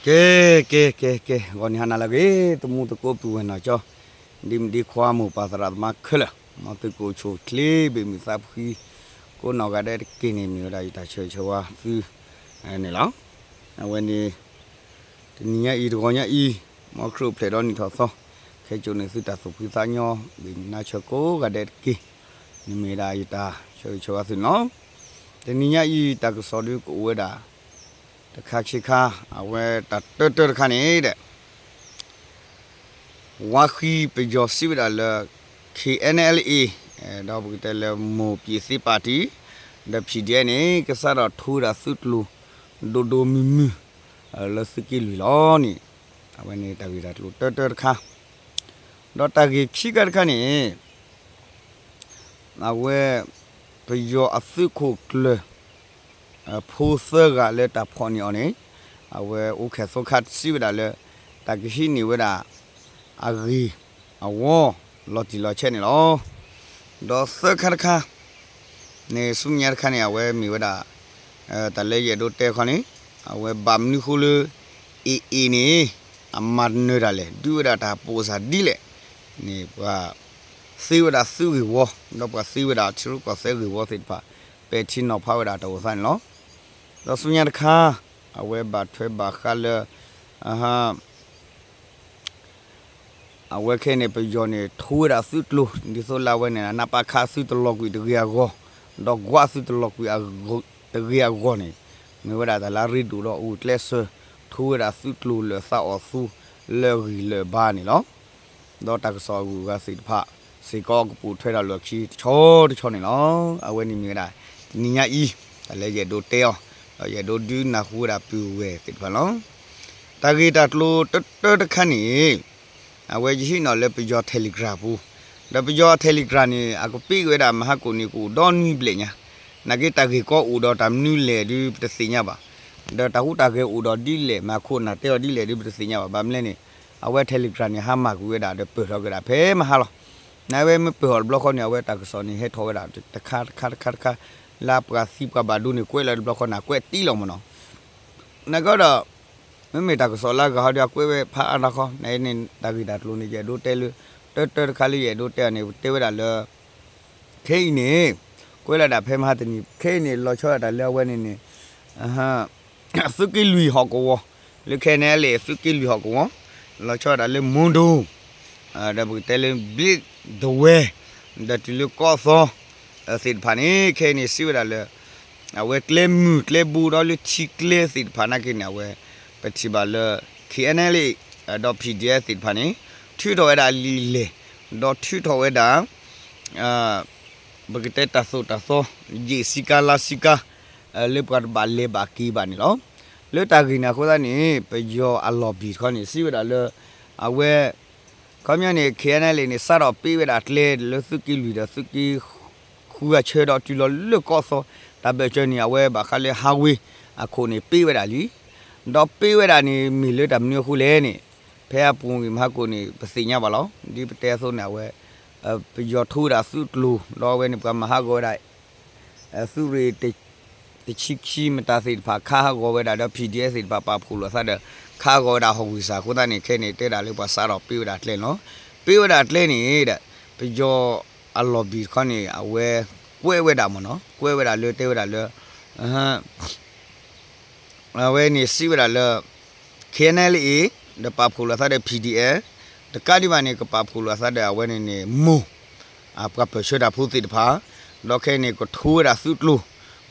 ကဲ ကဲ ကဲ ကဲ ဂီၤနံၤဟါနၤလၢအဂ့ၤ သမူသကိးပုၢ်ဝဲၢ်နီၢ်ကၠီ ဒ့မုၣ်ဒ့ခွါမိၢ်ပၢ်သရၣ်သမါခဲလၢာ် မ်သုကအိၣ်ဆူၣ်အိၣ်ချ့ ဘၣ်မုာ်သးဖှံ ကိးနီၢ်ဂၤဒဲးတက့ၢ်န့ၣ် မ့ၢ်ဝဲဒၣ်ယတၢ်ဆၢဂ့ၤဆၢဝါသုန့ၣ်လီၤ. အဝဲန့ၣ် တနံၤညါအံၤ တဂီၤညါအံၤ မ်ခရံာ်အိၣ်ဖျဲၣ်ဒီးနံၣ်ထီၣ်သီ ခဲကိာ်န့ၣ်သုတၢ်သူၣ်ဖှံသးညီ ဘၣ်မုာ်နါဆၢကိးဂၤဒဲးတက့ၢ် န့ၣ်မ့ၢ်ဝဲဒၣ်ယတၢ်ဆၢဂ့ၤဆၢဝါသုန့ၣ်လီၤ. တနံၤညါအံၤ တၢ်ကစီၣ်ဒုးကအိၣ်ဝဲဒၣ် တခါခံခါ အဝဲတၢ်တၢတၢတခါန့ၣ်ဒီး ဝါဃံပယီၤစံးဝဲဒၣ်လၢ KNLA ဒီးပကတဲလၢ မိၢ်ပၠ့ၤသ့ပၣ်တံၣ် ဒီး PDF န့ၣ် ကစးထီၣ်ထိဝဲဒၣ်သုးကျိၤ ဒိၣ်ဒိၣ်မုၢ်မုၢ် လၢသုးက့လွံၢ်လီၤန့ၣ် အဝဲန့ၣ်တၢ်ဂ့ၢ်တၢ်ကျိၤတၢတၢတခါ ဒီးတၢ်ဂ့ၢ်ခံခါတခါန့ၣ် အဝဲ ပယီၤအသုးခိၣ်ကျၢၢ် ဖိသၢဂၤလၢတၢ်ဖီၣ်န့ၢ်အီၤန့ၣ် အဝဲအိၣ်ခဲၣ်သိခါစံးဝဲဒၣ်လၢ တၢ်ကဟံးန့ၢ်ဝဲဒၣ် အဂ့ၢ်အဝီ လီၤတံၢ်လီၤဆဲးန့ၣ်လီၤ. ဒီးသၢခါတခါ န့ၣ် ဆူမဲာ်ညါတခါန့ၣ် အဝဲမ့ၢ်ဝဲဒၣ် တၢ်လၢယအဲၣ်ဒိးတဲခီန့ၣ် အဝဲဘၣ်မနုၤဃိလၢ AA န့ၣ် အမၤနၢၤတၢ်လဲၣ် ဒုးဝဲဒၣ်တၢ်ပိာ်စၢ်ဒ်လဲၣ် န့ၣ် ပှၤသ့ဝဲဒၣ်သုးဂ့ၢ်ဝီ ဒီးပှၤသ့ဝဲဒၣ်ထံရူၢ်ကီၢ်သဲးဂ့ၢ်ဝီသ့ၣ်တဖၣ် ပဲာ်ထံနီၤဖးဝဲဒၣ်တၢ်အိၣ်သးန့ၣ်လီၤ. ဒီးဆူညါတခါ အဝဲဘၣ်ထွဲဘၣ်ဃးလၢ အဝဲခဲအံၤန့ၣ် ပယီၤန့ၣ် ထိဝဲဒၣ်သုးကျိၤ ဒ်သိးလၢအဝဲန့ၣ် နပခ သုးတလီၤကွံာ်တဂ့ၤအဂီၢ် ဒီးကွးသုးတလီၤကွံာ်တဂ့ၤအဂီၢ်န့ၣ် မ့ၢ်ဝဲဒၣ်တၢ်လၢအရ့ဒိၣ်ဒီးအဂုာ်ကျဲးစၢး ထိဝဲဒၣ်သုးကျိၤလၢသးအီၣ်သူ လၢအဂံၢ်လၢအဘါန့ၣ်လီၤ. ဒီးတၢ်ကစီၣ်အဂုၤအဂၤသ့ၣ်တဖၣ် စ့ၢ်ကီးကပိာ်ထွဲတၢ်လီၢ်ခံတဆီတဆီန့ၣ်လီၤ. အဝဲန့ၣ်မ့ၢ်ဝဲဒၣ် တနံၤညါအံၤ တၢ်လၢယအဲၣ်ဒိးတဲအီၤ ဒီးယအဲၣ်ဒိးဒုးနၢ်ဟူဝဲဒၣ်ပုၢ်ဝဲၢ်သ့ၣ်တဖၣ်လီၤ. တၢ်ဂ့ၢ်တၢ်ကျိၤတၢတၢတခါန့ၣ် အဝဲယဟံးန့ၢ်လၢပယီၤ Telegram ပူၤ, ဒီးပယီၤ Telegram န့ၣ် အကပ့ၢ်က့ၤဝဲဒၣ်မဟါကိၣ်န့ၣ် ကအိၣ်ဒီနွံဘျဲၣ်ညါ, နာ်က့တၢ်ဂ့ၢ်ကီအိၣ်ဒီးတၢ်မနုၤလဲၣ်ဒုး ပတသ့ၣ်ညါဘၣ်, ဒီးတၢ်ဟူးတၢ်ဂဲၤအိၣ်ဒီးဒ်လဲၣ် မၤခိၣ်နၢ်တဲအီၤဒ်လဲၣ်ဒုး ပတသ့ၣ်ညါဘၣ်. ဘၣ်မနုၤလဲၣ်န့ၣ် အဝဲ Telegram န့ၣ် ဟါမၢ်ကွံာ်ဝဲဒၣ်ဒီး ပၢၢ်ထီၣ်က့ၤဒၣ်ဖဲမဟါလီၤ. နဝဲမ့ၢ်ပၢၢ်ထီၣ်တဘျီဃီန့ၣ် အဝဲတၢ်ကစီၣ်န့ၣ် ဟဲထီၣ်ဝဲဒၣ်တခါတခါတခါတခါ, လၢပှၤသံပှၤဘၣ်ဒိန့ၣ် ကွဲးလီၤတဘျီဃီန့ၣ် ကွဲးတံၢ်လီၤမ့ၢ်နီၤ. နကဒီး မ့မ့ၢ်တၢ်ကစီၣ်လၢအဂၤဟီဒီး အကွဲးဝဲဖးအါထီၣ်ခီ, နန့ၣ် တၢ်ဂ့ၢ်တၢ်ကျိၤန့ၣ် ယအဲၣ်ဒိးတဲလၢ တၢတၢတခါလၢယအဲၣ်ဒိးတဲအီၤန့ၣ် တဲဝဲဒၣ်လၢ ခဲအံၤန့ၣ် ကွဲးလီၤဒၣ်ဖဲမဟါတနံၤ ခဲအံၤန့ၣ် လီၤဆီဒၣ်တၢ်လၢအဝဲန့ၣ်န့ၣ် သုးက့လွံၢ်ဟီၣ်ကဝီၤ, လၢခဲအံၤန့ၣ် အလဲၤသုးက့လွံၢ်ဟီၣ်ကဝီၤ, လီၤဆီဒၣ်တၢ်လၢမူဒိၣ် ဒီးပကတဲလၢ ဘျ့းဒဝဲၢ်, ဒီးတုၤလၢကီၢ်သီ သ့ၣ်တဖၣ်န့ၣ် ခဲအံၤန့ၣ် စံးဝဲဒၣ်လၢ အဝဲကျဲမုၢ်ကျဲဘိဒီးလၢထံကျဲသ့ၣ်တဖၣ်နာ်က့န့ၣ် အဝဲ ပထံၣ်ဘၣ်လၢ KNLA ဒီး PDF သ့ၣ်တဖၣ်န့ၣ် ထုးထီၣ်ဝဲဒၣ်လံာ်လဲၢ်, ဒီးထုးထီၣ်ဝဲဒၣ် ပကတဲတၢ်သိၣ်တၢ်သီ ယံာ်ဆံးကါလါဆံးကါ လၢပှၤတဘၣ်လဲၤဘၣ်က့ၤဘၣ်န့ၣ်လီၤ. လၢတၢ်ဂ့ၢ်န့ၣ်အဃိသတးန့ၣ် ပယီၤအလီၢ်ဘံၣ်တခီန့ၣ် စံးဝဲဒၣ်လၢ အဝဲ ခီပညီန့ၣ် KNLA န့ၣ် စးထီၣ်ပ့းဝဲဒၣ်ကျဲလၢသုးက့လွံၢ်ဒီးသုးက့ဃုအဆၢဒီးတုၤလီၤလၢကီၢ်သီ တၢ်ဘၢၣ်စၢၤန့ၣ် အဝဲဘၣ်ဃးလၢ highway အခိၣ်န့ၣ် ပ့းဝဲဒၣ်လံ. ဒီးပ့းဝဲဒၣ်န့ၣ် မ့ၢ်လၢတၢ်မနုၤအဃိလဲၣ်န့ၣ် ဖဲအပူၤကွံာ်မဟါကိၣ်န့ၣ် ပသ့ၣ်ညါဘၣ်လီၤ. ဒ်ပတဲအသိးန့ၣ် အဝဲ ပယီၤထိဝဲဒၣ်သုးကျိၤ ဒီးအဝဲန့ၣ် ပှၤမၤဟးဂီၤဝဲဒၣ် သုးရ့ၣ် တဆံခံ မတၤသ့ၣ်တဖၣ် ခးဟးဂီၤဝဲဒၣ်ဒီး PDF သ့ၣ်တဖၣ် ပာ်ဖှိၣ်လိာ်သးဒီး ခးဟးဂီၤဝဲဒၣ်ဟီၣ်ဝံၢ်စၢ်အဃိသတးန့ၣ် ခဲအံၤန့ၣ် တဲဒၣ်လၢပှၤစးထီၣ်ပ့းဝဲဒၣ်ကျဲန့ၣ်လီၤ. ပ့းဝဲဒၣ်ကျဲန့ၣ်ဒီး ပယီၤအလီၢ်ဘံၣ်တခီန့ၣ် အဝဲကွဲးဝဲဒၣ်မ့ၢ်နီၤ ကွဲးဝဲဒၣ်လၢတဲဝဲဒၣ်လၢ အဝဲန့ၣ်စံးဝဲဒၣ်လၢ KNLA ဒီးပာ်ဖှိၣ်လိာ်သးဒီး PDF တကးဒံးဘၣ်န့ၣ် ကပာ်ဖှိၣ်လိာ်သးဒီးအဝဲန့ၣ်န့ၣ် မိၢ် ပှၤပၢၢ်ဆၢတၢ်ဖိသ့ၣ်တဖၣ် ဒီးခဲအံၤန့ၣ် ကထိဝဲဒၣ်သုးကျိၤ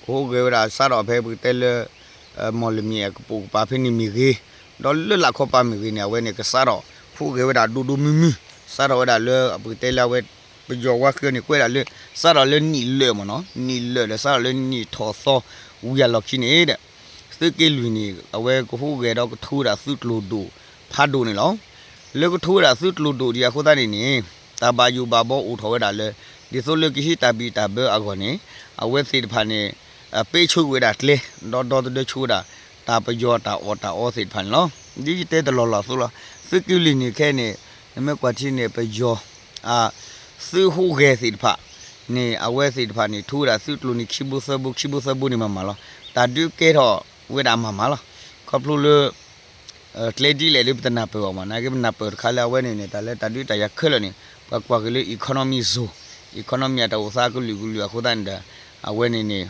ကဟူးဂဲၤဝဲဒၣ်စးထီၣ်ဖဲပကတဲလၢ မီၢ်လမၠဲၣ်အကပိာ်ကပၤဖဲန့ၣ်မ့ၢ်ဂ့ၤ ဒီးလၢလာ်ခီပၤမ့ၢ်ဂ့ၤန့ၣ် အဝဲန့ၣ်ကစးထီၣ်ဟူးဂဲၤဝဲဒၣ်ဒိၣ်ဒိၣ်မုၢ်မုၢ် စးထီၣ်ဝဲဒၣ်လၢပကတဲလၢအဝဲ ပယီၤဝါဃံန့ၣ် ကွဲးဒၣ်လၢ စးထီၣ်လၢနံၣ်လၢာ်မ့ၢ်နီၤ နံၣ်လၢာ်ဒီးစးထီၣ်လၢနံၣ်ထီၣ်သီ ဝံၤအလီၢ်ခံန့ၣ်ဒီး သုးက့လွံၢ်န့ၣ် အဝဲကဟူးဂဲၤဒီးကထိဝဲဒၣ်သုးကျိၤဒိၣ်ဖးဒိၣ်န့ၣ်လီၤ. လၢကထိဝဲဒၣ်သုးကျိၤဒိၣ်ဒံးအဃိသတးန့ၣ်န့ၣ် တၢ်ဘၣ်ယိၣ်ဘၣ်ဘီအိၣ်ထီၣ်ဝဲဒၣ်လၢ ဒ်သိးလၢကဟံးတၢ်ဘံၣ်တၢ်ဘၢအဂီၢ်န့ၣ် အဝဲသ့ၣ်တဖၣ်န့ၣ် ပ့းဆိဝဲဒၣ်ကျဲ ဒီးဒီသဒၢဆိဝဲဒၣ် တၢ်ပယီၤတၢ်အီၣ်တၢ်အီသ့ၣ်တဖၣ်န့ၣ်လီၤ. ဒ်ယတဲတလီၢ်လီၢ်အသိးလီၤ. သုးက့လွံၢ်န့ၣ်ခဲအံၤန့ၣ် နမ့ၢ်ကွၢ်ထံန့ၣ် ပယီၤ သုးဟူးဂဲၤသ့ၣ်တဖၣ်န့ၣ် အဝဲသ့ၣ်တဖၣ်န့ၣ် ထိဝဲဒၣ်သုးကျိၤန့ၣ် ခံဘိသၢဘိ ခံဘိသၢဘိန့ၣ်မၤမၤလီၤ. တၢ်ဒုးကဲထီၣ်ဝဲဒၣ်မၤမၤလီၤ. ခီဖျိလၢ ကျဲဒ်လဲၣ်ဒီးပတနၢ်ပၢၢ်ဘၣ်မး, နာ်က့ပနၢ်ပၢၢ်တခါလၢအဝဲန့ၣ်န့ၣ် တၢ်လၢတၢ်ဒုးတၢ်ယၤခဲလၢာ်န့ၣ် ပှၤကွၢ်က့ၤလၢ economy zone, economy အတၢ်အိၣ်သးကလုာ်ကလုာ်အဃိသတးန့ၣ်ဒီး အဝဲန့ၣ်န့ၣ်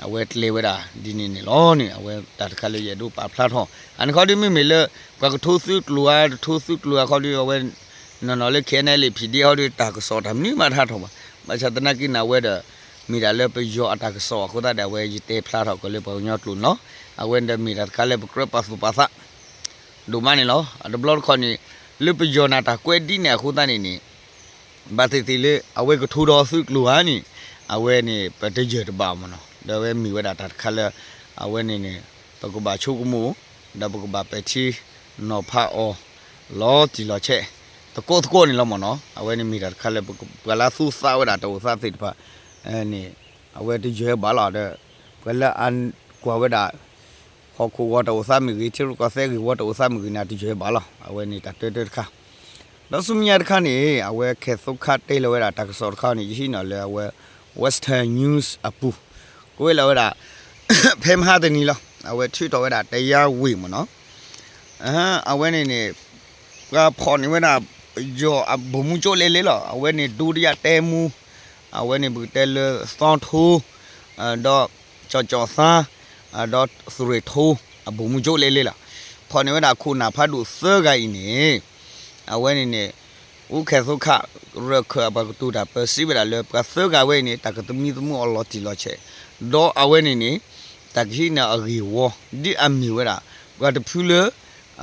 အဝဲကျဲၤဝဲဒၣ်ဒ်န့ၣ်န့ၣ်လီၤန့ၣ် အဝဲတၢ်တခါလၢယအဲၣ်ဒိးပာ်ဖျါထီၣ် အန့ၣ်ခီဒုးမ့မ့ၢ်လၢ ပှၤကထိသုးကျိၤဧါ တထိသုးကျိၤဧါခီဒုး အဝဲ နီၢ်နီၢ်လၢ K N L A P D ဟီဒုး တၢ်ကစီၣ်တၢ်မနုၤမးတဟးထီၣ်ဘၣ်. ဘၣ်ဆၣ်သနာ်က့န့ၣ် အဝဲဒီး မ့ၢ်ဒၣ်လၢပယီၤအတၢ်ကစီၣ်အဃိသတးဒီး အဝဲယတဲဖျါထီၣ်က့ၤလၢပှၤကညီကျိာ်န့ၣ်လီၤ. အဝဲန့ၣ်ဒီးမ့ၢ်တၢ်တခါလၢပကြၢးပာ်သူၣ်ပာ်သး ဒိၣ်မးန့ၣ်လီၤ. အတဘျီတခီၣ်န့ၣ် လၢပယီၤန့ၣ်တၢ်ကွဲးဒ်န့ၣ်အဃိသတးန့ၣ်န့ၣ် ဘၣ်သ့ၣ်သ့ၣ်လၢ အဝဲကထိဒီးသုးကျိၤဧါန့ၣ် အဝဲန့ၣ် ပတယၢၢ်တဘၣ်မ့ၢ်နီၤ. ဒီးအဝဲမ့ၢ်ဝဲဒၣ်တၢ်တခါလၢ အဝဲန့ၣ်န့ၣ် ပကဘၣ်ဆိကမိၣ် ဒီးပကဘၣ်ပဲာ်ထံနီၤဖးအီၤ လီၤတံၢ်လီၤဆဲး သကိးသကိးန့ၣ်လီၤမ့ၢ်နီၤ. အဝဲန့ၣ်မ့ၢ်တၢ်တခါလၢ ပှၤလၢအသူသးဝဲဒၣ်တၢ်အိၣ်သးသ့ၣ်တဖၣ်န့ၣ် အဝဲတယၢၢ်ဘၣ်လီၤ. ဒီးပှၤလၢအကွၢ်ဝဲဒၣ် ဟီၣ်ခိၣ်ဂီၤတၢ်အိၣ်သးမ့ၢ်ဂ့ၤ, ထံရူၢ်ကီၢ်သဲးဂ့ၢ်ဝီတၢ်အိၣ်သးမ့ၢ်ဂ့ၤန့ၣ် အတယၢၢ်ဘၣ်လီၤ. အဝဲန့ၣ်တၢ်တၢတၢတခါ ဒီးဆူမဲာ်ညါတခါန့ၣ် အဝဲခဲၣ်သိခါတဲလီၤဝဲဒၣ်တၢ်ကစီၣ်တခါန့ၣ် ယဟံးန့ၢ်လၢအဝဲ Western News အပူၤ ကွဲးလီၤဝဲဒၣ် ဖဲမဟါတနံၤလီၤ. အဝဲထုးထီၣ်ဝဲဒၣ်တယါဝ့ၢ်မ့ၢ်နီၤ. အဝဲန့ၣ်န့ၣ် ပှၤဖီၣ်န့ၢ်ဝဲဒၣ် ယီၤအဗိုလ်မှူးချုပ်လဲလဲလီၤ. အဝဲန့ၣ်ဒုတိယတပ်မှူး အဝဲန့ၣ်ပကတဲလၢသီထိ ဒီးကၠီၣ်ကၠီၣ်သါ ဒီးသုးရ့ၣ်ထိ အဗိုလ်မှူးချုပ်လဲလဲလီၤ. ဖီၣ်န့ၢ်ဝဲဒၣ်ခိၣ်နၢ်ဖးဒိၣ်သၢဂၤအံၤန့ၣ် အဝဲန့ၣ်န့ၣ် အူခဲၣ်သိခါ ရၢၢ်ခၢၣ်အပှၤကတိၤတၢ်ပၢစံးဝဲဒၣ်လၢ ပှၤသၢဂၤဝဲအံၤန့ၣ် တၢ်ကသမံသမိးအီၤလီၤတံၢ်လီၤဆဲး ဒီးအဝဲန့ၣ်န့ၣ် တၢ်ကဟံးန့ၢ်အဂ့ၢ်ဝီ ဒ်အမ့ၢ်ဝဲဒၣ် ပှၤတဖုလၢ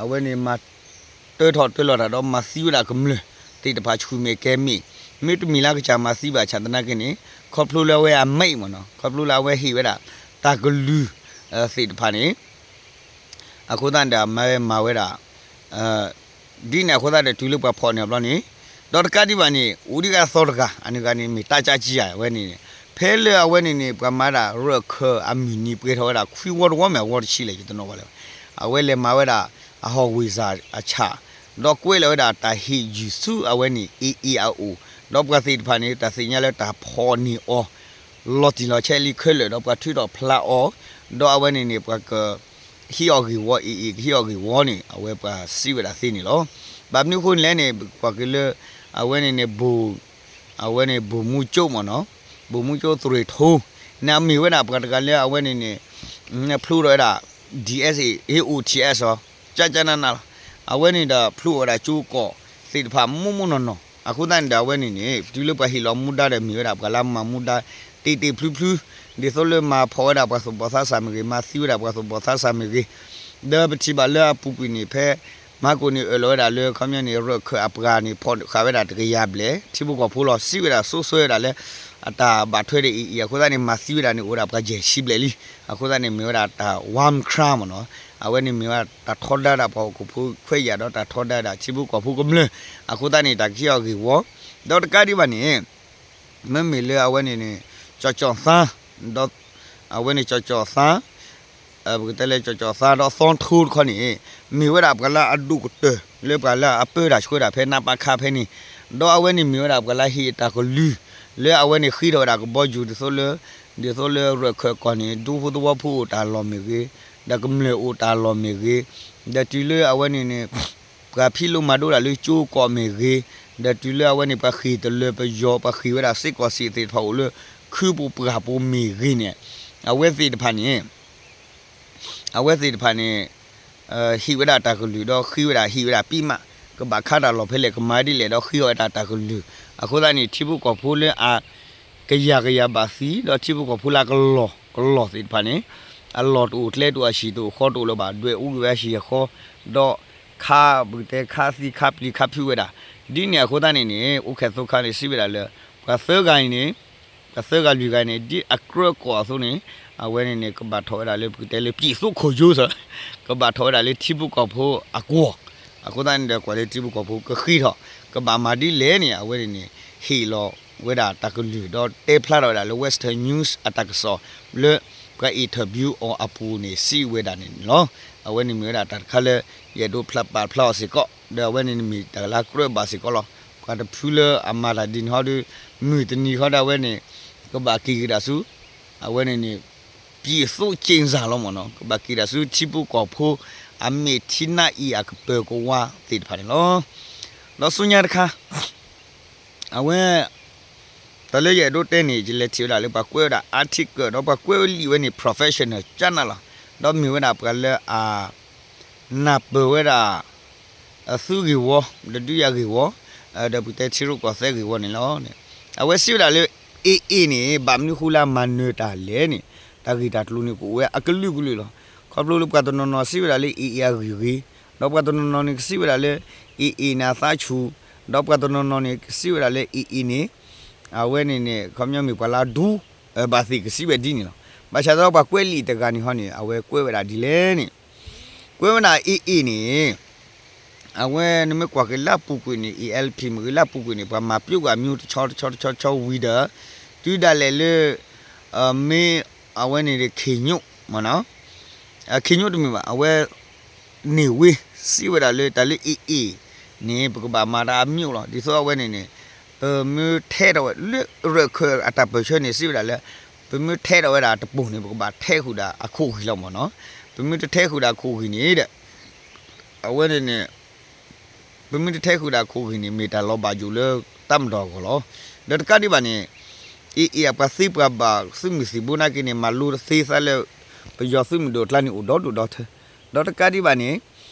အဝဲန့ၣ်မၤတၢထီၣ်တၢလီၤတၢ်ဒီးမၤသံဝဲဒၣ်ကမျၢၢ်သ့ၣ်တဖၣ် ဆူၣ်မဲာ်ကဲမဲာ် မ့တမ့ၢ်လၢကစၢ်မၤသံဘၣ်ဆၣ်သနာ်က့န့ၣ် ခီဖျိလၢအဝဲအမဲာ်မ့ၢ်နီၤ ခီဖျိလၢအဝဲဟ့ၣ်ဝဲဒၣ် တၢ်ကလုၢ်သ့ၣ်တဖၣ်န့ၣ် အဃိသတးန့ၣ်ဒီး မၤဝဲမၤဝဲဒၣ် ဒ်န့ၣ်အဃိသတးဒီး တုၤလၢပှၤဖီၣ်န့ၢ်အဘျီန့ၣ် ဒီးတကးဒံးဘၣ်န့ၣ် အိၣ်ဒံးဂၤသီတဂၤ အန့ၣ်ဂၤန့ၣ် မ့ၢ်တၢ်ကၠးကံယၤဝဲန့ၣ်န့ၣ် ဖဲလၢအဝဲန့ၣ်န့ၣ် ပှၤမၤဒၣ်ရၢၢ်ခၢၣ်အမုၢ်နံၤပှဲၤထီၣ်ဝဲဒၣ် ခွံဝီတဝီမ့ၢ်အဝီတဆံလဲၣ် ယတနီၤဘၣ်လၢၤဘၣ် အဝဲလဲၤမၤဝဲဒၣ် အဟီၣ်ဝ့ၢ်စၢ်အဆၣ် ဒီးကွဲးလီၤဝဲဒၣ်တၢ်ဟ့ၣ်ယုၢ်ဆူအဝဲန့ၣ် AA အအိၣ် ဒီးပှၤသ့ၣ်တဖၣ်န့ၣ် တၢ်သ့ၣ်ညါလၢတၢ်ဖီၣ်န့ၢ်အီၤ လီၤတံၢ်လီၤဆဲးလံခဲလၢာ် ဒီးပှၤထုးထီၣ်ဖျါအီၤ ဒီးအဝဲန့ၣ်န့ၣ် ပှၤက ဟံးအီၤဂ့ၢ်ဝီ AA ကဟံးအီၤဂ့ၢ်ဝီန့ၣ် အဝဲပှၤစံးဝဲဒၣ်သ့န့ၣ်လီၤ. ဘၣ်မနုၤအဃိန့ၣ်လဲၣ်န့ၣ် ကွၢ်က့ၤလၢ အဝဲန့ၣ်န့ၣ် ဘိၣ် အဝဲန့ၣ် ဘိၣ်မူကၠိမ့ၢ်နီၤ ဘိၣ်မူကၠိသုးရ့ၣ်ထိ န့ၣ်အမ့ၢ်ဝဲဒၣ်ပှၤတဂၤလၢအဝဲန့ၣ်န့ၣ် ဖျိထီၣ်ဝဲဒၣ် DSA AOTS အီၤ ကၠၢ်ကၠၢ်နးနးလီၤ. အဝဲန့ၣ်ဒီးဖျိအီၤဝဲဒၣ်ကၠိကီၢ်သ့ၣ်တဖၣ်မိၢ်မိၢ်နီၢ်နီၢ် အဃိသတးန့ၣ်ဒီး အဝဲန့ၣ်န့ၣ် တုၤလၢပှၤဟ့ၣ်လီၤမူဒါဒီးမ့ၢ်ဝဲဒၣ်ပှၤလၢမၤမူဒါ တ့ၢ်တ့ၢ်ဖျုဖျု ဒ်သိးလၢမၤဖီၣ်ဝဲဒၣ်ပှၤသူၣ်ဘီၣ်သးစၢ်မ့ၢ်ဂ့ၤ မၤသံဝဲဒၣ်ပှၤသူၣ်ဘီၣ်သးစၢ်မ့ၢ်ဂ့ၤ ဒီးပထံၣ်ဘၣ်လၢအပူၤကွံာ်န့ၣ် ဖဲမဟါကိၣ်န့ၣ်အၢၣ်လီၤဝဲဒၣ်လၢ ခီပညီန့ၣ် ရၢၢ်ခၢၣ်အပှၤန့ၣ် ဖီၣ်ဃာ်ဝဲဒၣ်တကယၤဘျဲၣ် ထံဖိကီၢ်ဖိလီၤ စံးဝဲဒၣ်စိၤဆၢဝဲဒၣ်လၢ အတၢ်ဘၣ်ထွဲဒီး AA အဃိသတးန့ၣ် မၤသံဝဲဒၣ်န့ၣ် အိၣ်ဝဲဒၣ်ပှၤယဲၢ်ဆံဘျဲၣ်လံ. အဃိသတးန့ၣ် မ့ၢ်ဝဲဒၣ်တၢ် war crime မ့ၢ်နီၤ အဝဲန့ၣ်မ့ၢ်ဝဲဒၣ်တၢ်ထီဒါဒၣ်ပှၤဟီၣ်ခိၣ်ဖိခွဲးယာ်ဒီးတၢ်ထီဒါဒၣ်ထံဖိကီၢ်ဖိကမျၢၢ် အဃိသတးန့ၣ် တၢ်ကဟံးအီၤဂ့ၢ်ဝီ ဒီးတကးဒံးဘၣ်န့ၣ် မ့မ့ၢ်လၢအဝဲန့ၣ်န့ၣ် ကၠီၣ်ကၠီၣ်သါ ဒီး အဝဲန့ၣ်ကၠီၣ်ကၠီၣ်သါ ပကတဲလၢကၠီၣ်ကၠီၣ်သါဒီးသီထိတခီန့ၣ် မ့ၢ်ဝဲဒၣ်ပှၤလၢအဒိၣ်ကတၢၢ်လၢပှၤလၢအပၢတၢ်ဆှၢတၢ်ဖဲနါပခါဖဲန့ၣ် ဒီးအဝဲန့ၣ်မ့ၢ်ဝဲဒၣ်ပှၤလၢဟ့ၣ်တၢ်ကလုၢ် လၢအဝဲန့ၣ်ဃ့ထီၣ်ဝဲဒၣ်ကဘီယူၤဒ်သိးလၢ ဒ်သိးလၢရၢၢ်ခၢၣ်ကီၢ်န့ၣ် ဒူဖိသဝီဖိအိၣ်တၢ်လီၢ်မ့ၢ်ဂ့ၤ ဒီးကမျၢၢ်အိၣ်တၢ်လီၢ်မ့ၢ်ဂ့ၤ ဒီးတုၤလၢအဝဲန့ၣ်န့ၣ် ပှၤဖံးလိမၤဒိးတၢ်လၢကၠိကီၢ်မ့ၢ်ဂ့ၤ ဒီးတုၤလၢအဝဲန့ၣ် ပှၤဃ့ၢ်တလၢပယီၤ ပှၤဃ့ၢ်ဝဲဒၣ်စ့ၢ်ကီးစ့ၢ်သ့ၣ်တဖၣ်အိၣ်လၢ ခုပူၤပှၢ်ပူၤမ့ၢ်ဂ့ၤန့ၣ် အဝဲသ့ၣ်တဖၣ်န့ၣ် အဝဲသ့ၣ်တဖၣ်န့ၣ် ဟ့ၣ်ဝဲဒၣ်တၢ်ကလုၢ်ဒီးဃ့ဝဲဒၣ် ဟ့ၣ်ဝဲဒၣ်ပံးမး ကဘၣ်ခးတၢ်လီၢ်ဖဲလဲၣ် ကမၤဒ်လဲၣ်ဒီးဃ့အီၣ်ဝဲဒၣ်တၢ်ကလုၢ် အဃိသတးန့ၣ် ထံဖိကီၢ်ဖိလၢအ ကယၤကယၤဘၣ်သံ ဒီးထံဖိကီၢ်ဖိလၢအကလီၢ်ကလီၢ်သ့ၣ်တဖၣ်န့ၣ် အလီၢ်တအိၣ်ကျဲတအိၣ်အဟံၣ်တအိၣ်ဃီတအိၣ်လၢၤဘၣ် ဒွဲၣ်အူကွံာ်ဝဲအဟံၣ်အဃီ ဒီးခါပကတဲခါသံခါပျံၤခါဖုးဝဲဒၣ် ဒ်န့ၣ်အဃိသတးန့ၣ်န့ၣ် အိၣ်ခဲၣ်သိခါန့ၣ် စံးဝဲဒၣ်လၢ ပှၤသၢဂၤအံၤန့ၣ် ပှၤသၢဂၤလွံၢ်ဂၤန့ၣ် ဒ်အကြၢးကိးအသိးန့ၣ် အဝဲန့ၣ်န့ၣ် ကဘၣ်ထီၣ်ဝဲဒၣ်လၢပကတဲလၢ ပြည်သူ့ခုခံ စ့ၢ် ကဘၣ်ထီၣ်ဝဲဒၣ်လၢထံဖိကီၢ်ဖိအကွီၢ် အဃိသတးန့ၣ်ဒီး ကွၢ်လၢထံဖိကီၢ်ဖိကဃ့ထီၣ် ကဘၣ်မၤဒ်လဲၣ်န့ၣ် အဝဲန့ၣ်န့ၣ် ဟ့ၣ်လီၤဝဲဒၣ်တၢ်ကလုၢ် ဒီးတဲဖျါထီၣ်ဝဲဒၣ်လၢ Western News အတၢ်ကစီၣ် လၢပှၤ interview အီၤအပူၤန့ၣ် စံးဝဲဒၣ်န့ၣ်န့ၣ်လီၤ. အဝဲန့ၣ်မ့ၢ်ဝဲဒၣ်တၢ်တခါလၢ ယအဲၣ်ဒိးဖျါပာ်ဖျါအီၤစ့ၢ်ကီး ဒီးအဝဲန့ၣ်န့ၣ်မ့ၢ်တၢ်လၢကြၢးဘၣ်စ့ၢ်ကီးလီၤ. ပှၤတဖုလၢအမၤတၢ်ဒ်န့ၣ်ဟီဒီး မုၢ်တနံၤဃီဒီးအဝဲန့ၣ် ကဘၣ်က့ၤကဒါဆူ အဝဲန့ၣ်န့ၣ် ပြည်သူ့ကျိန်စာ လီၤမ့ၢ်နီၤ ကဘၣ်က့ၤဒၣ်ဆူထံဖိကီၢ်ဖိ အမ့ၢ်ထံနၢ်အံၤအကပၢၤကဝါသ့ၣ်တဖၣ်န့ၣ်လီၤ. ဒီးဆူညါတခါ အဝဲ တၢ်လၢယအဲၣ်ဒိးတဲန့ၣ် ယလဲၤထံၣ်ဝဲဒၣ်လၢပှၤကွဲးဝဲဒၣ် article ဒီးပှၤကွဲးဝဲလံာ်ဝဲန့ၣ် professional journal လီၤ. ဒီးမ့ၢ်ဝဲဒၣ်ပှၤလၢအ နၢ်ပၢၢ်ဝဲဒၣ် အသုးဂ့ၢ်ဝီ ဒီးဒုးယၤဂ့ၢ်ဝီ ဒီးပကတဲထံရူၢ်ကီၢ်သဲးဂ့ၢ်ဝီန့ၣ်လီၤ. အဝဲစံးဝဲဒၣ်လၢ AA န့ၣ် ဘၣ်မနုၤဃိလၢအမၤနၢၤတၢ်လဲၣ်န့ၣ် တၢ်ဂ့ၢ်တၢ်ကျိၤန့ၣ် ကအိၣ်ဝဲအကလုာ်ကလုာ်လီၤ. ခီဖျိလၢပှၤတနီၤနီၤစံးဝဲဒၣ်လၢ AA အဂ့ၢ်ဂ့ၤ, ဒီးပှၤတနီၤနီၤန့ၣ် ကစံးဝဲဒၣ်လၢ AA န့ၣ်အသးဆူၣ်, ဒီးပှၤတနီၤနီၤန့ၣ် ကစံးဝဲဒၣ်လၢ AA န့ၣ် အဝဲန့ၣ်န့ၣ် ခီပညီမ့ၢ်ပှၤလၢအဒူ ဘၣ်သ့ၣ်ကစံးဝဲဒ်န့ၣ်လီၤ. ဘၣ်ဆၣ်ဒီးပှၤကွဲးလံာ်တဂၤန့ၣ်ဟီန့ၣ် အဝဲကွဲးဝဲဒၣ်ဒ်လဲၣ်န့ၣ် ကွဲးဝဲဒၣ် AA န့ၣ် အဝဲနမ့ၢ်ကွၢ်က့ၤလၢအပူၤကွံာ်န့ၣ် ALP မ့ၢ်ဂ့ၤလၢအပူၤကွံာ်န့ၣ် ပှၤမၤပျိၢ်ကွံာ်အမံၤတဆီတဆီတဆီတဆီဝံၤဒီး တုၤဒၣ်လဲာ်လၢ မ့ၢ်အဝဲန့ၣ် ခေညိၣ်မ့ၢ်နီၤ ခေညိၣ်တမ့ၢ်ဘၣ် အဝဲ န့ၢ်ဝ့ စံးဝဲဒၣ်လၢတၢ်လၢ AA န့ၣ် ပကဘၣ်မၤတၢ်အမံၤလီၤ. ဒ်သိးအဝဲန့ၣ်န့ၣ် ပမ့ၢ်ထဲးထီၣ်ဝဲလၢရၢၢ်ခၢၣ်အတၢ်ပၢၢ်ဆၢန့ၣ် စံးဝဲဒၣ်လၢ ပမ့ၢ်ထဲးထီၣ်ဝဲဒၣ်တပိၢ်န့ၣ် ပကဘၣ်ထဲးဃုာ်ဒီးအခိၣ်ဂံၢ်လီၤမ့ၢ်နီၤ. ပမ့ၢ်တထဲးဃုာ်ဒီးအခိၣ်ဂံၢ်န့ၣ်ဒီး အဝဲန့ၣ်န့ၣ် ပမ့ၢ်တထဲးဃုာ်ဒီးအခိၣ်ဂံၢ်န့ၣ် မ့ၢ်တၢ်လီၤဘၣ်ယိၣ်လၢတၢ်မၤဒီးအဂီၢ်လီၤ. ဒီးတကးဒံးဘၣ်န့ၣ် AA အပှၤသ့ပှၤဘၣ်သုးမုၢ်သံၣ်ဘိနာ်က့န့ၣ် မၤလိတသ့သးလၢ ပယီၤသုးမုၢ်ဒိၣ်အကျါန့ၣ်အိၣ်ဒီဒူၣ်ဒီထၢ. ဒီးတကးဒံးဘၣ်န့ၣ်